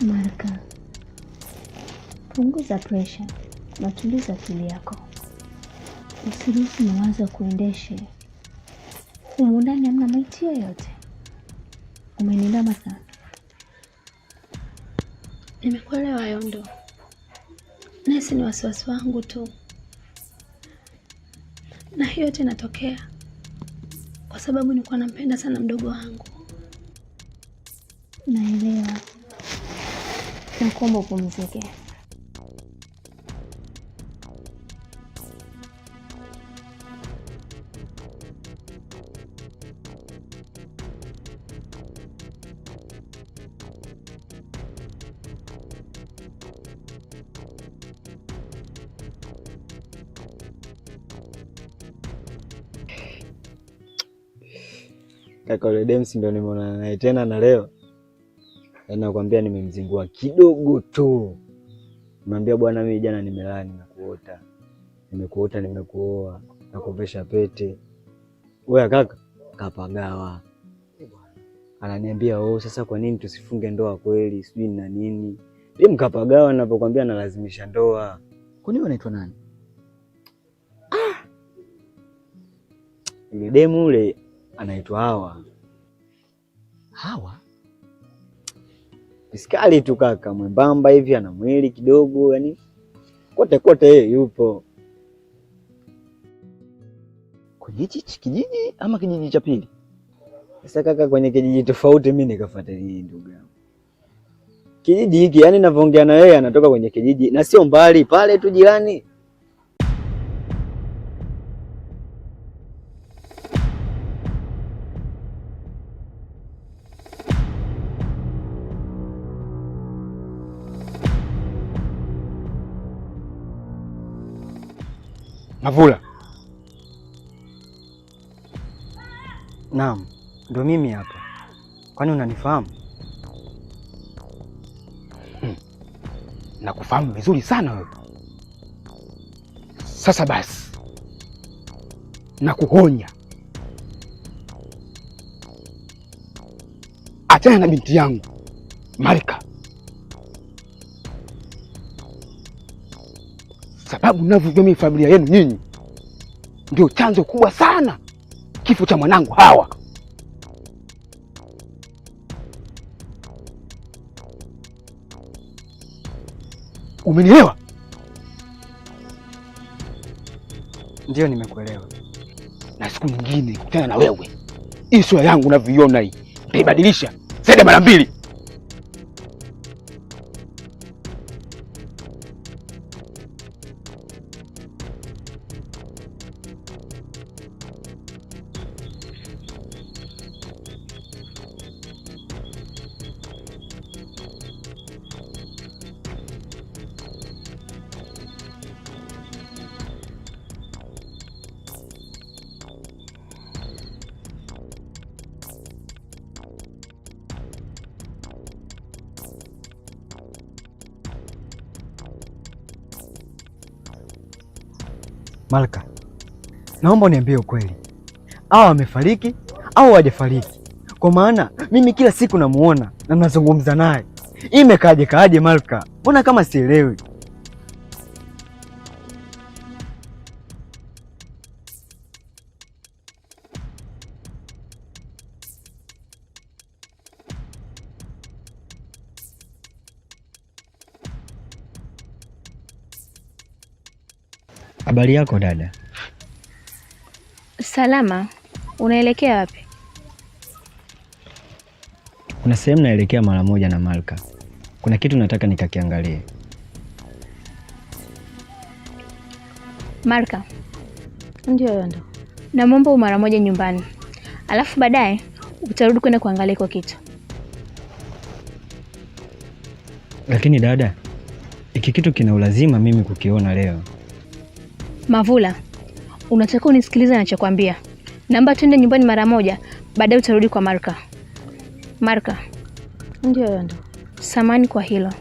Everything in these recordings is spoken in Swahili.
Marka, punguza presha na tuliza akili yako, usiruhusu mawazo ya kuendeshe. Humu ndani hamna maiti yoyote. Umenindama sana. Nimekuelewa Yondo, nahisi ni wasiwasi wangu tu, na hiyo yote inatokea kwa sababu nilikuwa nampenda sana mdogo wangu. Naelewa, nakuomba upumzike. Kaka yule Dems ndo nimeonana naye tena na leo, yaani nakwambia nimemzingua kidogo tu. Nimwambia bwana, mimi jana nimelala nimekuota, nimekuota, nimekuoa, nakuvesha pete. Wewe kaka kapagawa. Ananiambia oh, sasa kwa nini tusifunge ndoa kweli, sijui na nini. Dem kapagawa, ninapokuambia analazimisha ndoa. Kwani wewe unaitwa nani? Yule demu ule anaitwa Hawa. Hawa? Piskali tu kaka, mwembamba hivi, ana mwili kidogo, yani kote kote yeye yupo. Kwenye hichi kijiji ama kijiji cha pili? Sasa kaka, kwenye kijiji tofauti, mimi nikafuatilia ndugu yangu kijiji hiki, yani ninavyoongea na yeye anatoka kwenye kijiji na sio mbali, pale tu jirani. Mavula, Naam, ndo mimi hapa. Kwani unanifahamu? Nakufahamu vizuri sana wewe. Sasa basi, nakuonya, achana na binti yangu Marika, sababu ninavyojua mimi familia yenu nyinyi ndio chanzo kubwa sana kifo cha mwanangu Hawa. Umenielewa? Ndio, nimekuelewa. Na siku nyingine kukutana na wewe, hii sura yangu unavyoiona hii nitaibadilisha zaidi ya mara mbili. Malka, naomba uniambie ukweli, hawa wamefariki au hawajafariki? Kwa maana mimi kila siku namuona na nazungumza naye, imekaaje kaaje? Malka, mbona kama sielewi? Habari yako dada? Salama. Unaelekea wapi? Kuna sehemu naelekea mara moja na Malka. Kuna kitu nataka nikakiangalie. Marka, Ndio Yondo. namwomba mara moja nyumbani, alafu baadaye utarudi kwenda kuangalia kwa kitu. Lakini dada, hiki kitu kina ulazima mimi kukiona leo. Mavula, unatakiwa unisikilize nachokwambia. Naomba twende nyumbani mara moja, baadaye utarudi kwa Marka. Marka, Ndio Yondo. samani kwa hilo.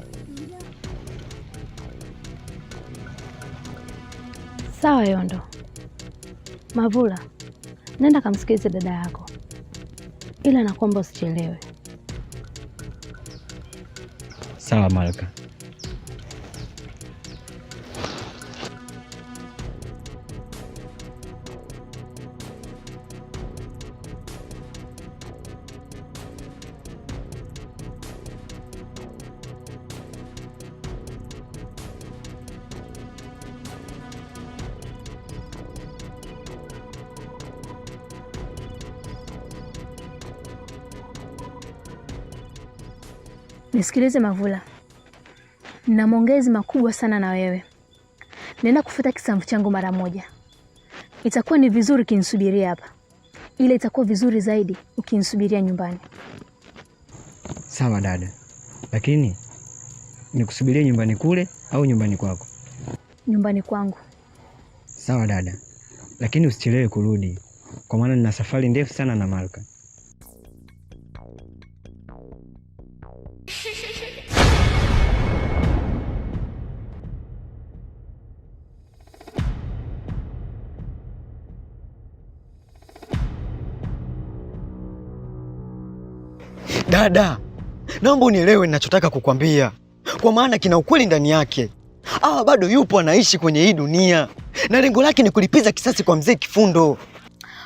Sawa Yondo. Mavula, nenda kamsikilize dada yako, ila nakuomba usichelewe. Sawa Malka. Nisikilize Mavula, nina maongezi makubwa sana na wewe. Naenda kufuta kisamvu changu mara moja. Itakuwa ni vizuri ukinisubiria hapa, ila itakuwa vizuri zaidi ukinisubiria nyumbani. Sawa dada, lakini nikusubirie nyumbani kule au nyumbani kwako? Nyumbani kwangu. Sawa dada, lakini usichelewe kurudi, kwa maana nina safari ndefu sana na Malka. Dada, naomba unielewe ninachotaka kukwambia, kwa maana kina ukweli ndani yake. Awa bado yupo anaishi kwenye hii dunia na lengo lake ni kulipiza kisasi kwa mzee Kifundo.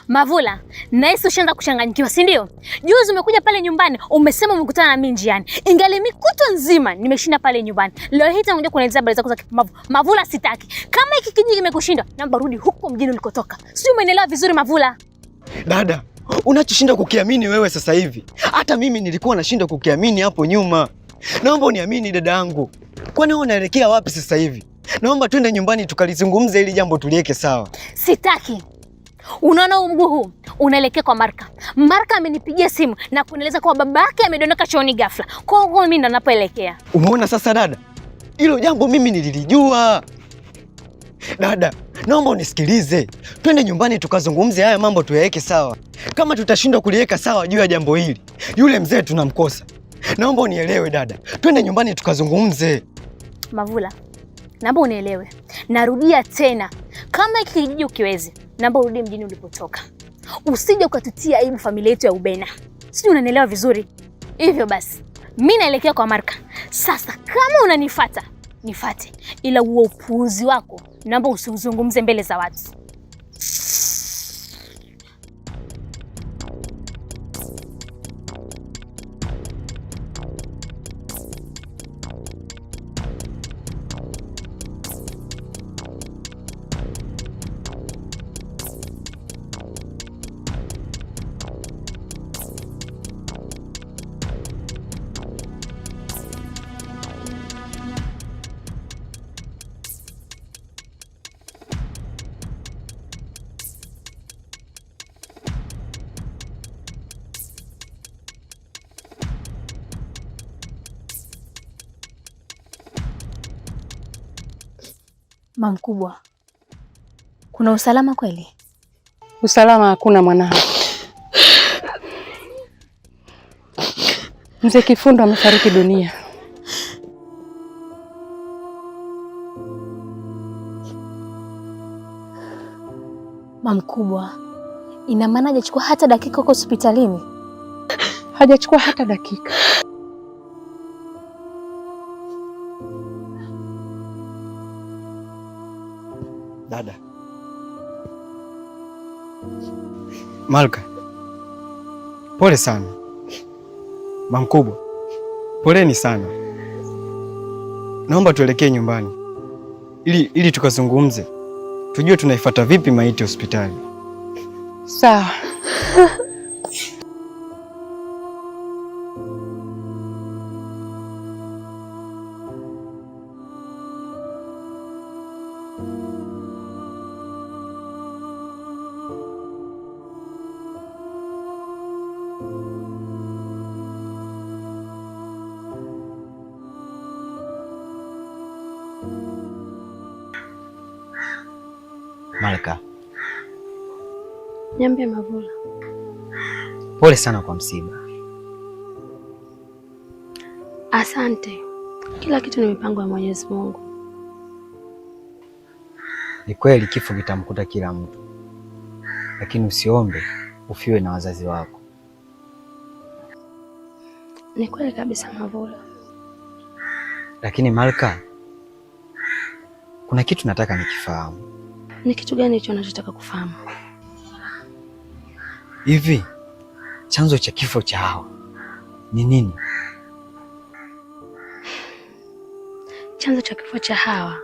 Mavula, nahisi ushaanza kuchanganyikiwa, si ndio? Juzi umekuja pale nyumbani umesema umekutana na mimi njiani, ingali mimi kutwa nzima nimeshinda pale nyumbani. Leo hii tena unakuja kunielezea habari zako za kipumbavu. Mavula, sitaki. Kama hiki kijiji kimekushinda, naomba rudi huko mjini ulikotoka. Sijui umenielewa vizuri Mavula? Dada, unachoshinda kukiamini wewe sasa hivi, hata mimi nilikuwa nashindwa kukiamini hapo nyuma. Naomba uniamini dada yangu. Kwani wewe unaelekea wapi sasa hivi? Naomba twende nyumbani tukalizungumze hili jambo tuliweke sawa. Sitaki. Unaona huu mguu huu unaelekea kwa Marka. Marka amenipigia simu na kunieleza kuwa babake amedondoka chooni ghafla. Kwa hiyo mimi ndo napoelekea. Umeona sasa dada? Hilo jambo mimi nililijua. Dada, naomba unisikilize. Twende nyumbani tukazungumze haya mambo tuyaweke sawa. Kama tutashindwa kuliweka sawa juu ya jambo hili, yule mzee tunamkosa. Naomba unielewe dada. Twende nyumbani tukazungumze. Mavula, naomba unielewe. Narudia tena, kama hiki kijiji ukiwezi, naomba urudi mjini ulipotoka. Usije ukatutia aibu familia yetu ya Ubena. Sijui unanielewa vizuri. Hivyo basi, mimi naelekea kwa Marka. Sasa kama unanifuata, nifate. Ila huo upuuzi wako naomba usiuzungumze mbele za watu. Mamkubwa, kuna usalama kweli? Usalama hakuna mwanangu. Mzee Kifundo amefariki dunia. Mamkubwa, ina maana hajachukua hata dakika huko hospitalini? Hajachukua hata dakika. Dada Malka, pole sana. Mamkubwa, poleni sana. Naomba tuelekee nyumbani ili tukazungumze, tujue tunaifuata vipi maiti hospitali. Sawa. Malka, Niambie Mavula. pole sana kwa msiba. Asante. Kila kitu ni mipango ya Mwenyezi Mungu. Ni kweli kifo kitamkuta kila mtu, lakini usiombe ufiwe na wazazi wako. Ni kweli kabisa Mavula. Lakini Malka, kuna kitu nataka nikifahamu. Ni kitu gani hicho unachotaka kufahamu? Hivi chanzo cha kifo cha Hawa ni nini? Chanzo cha kifo cha Hawa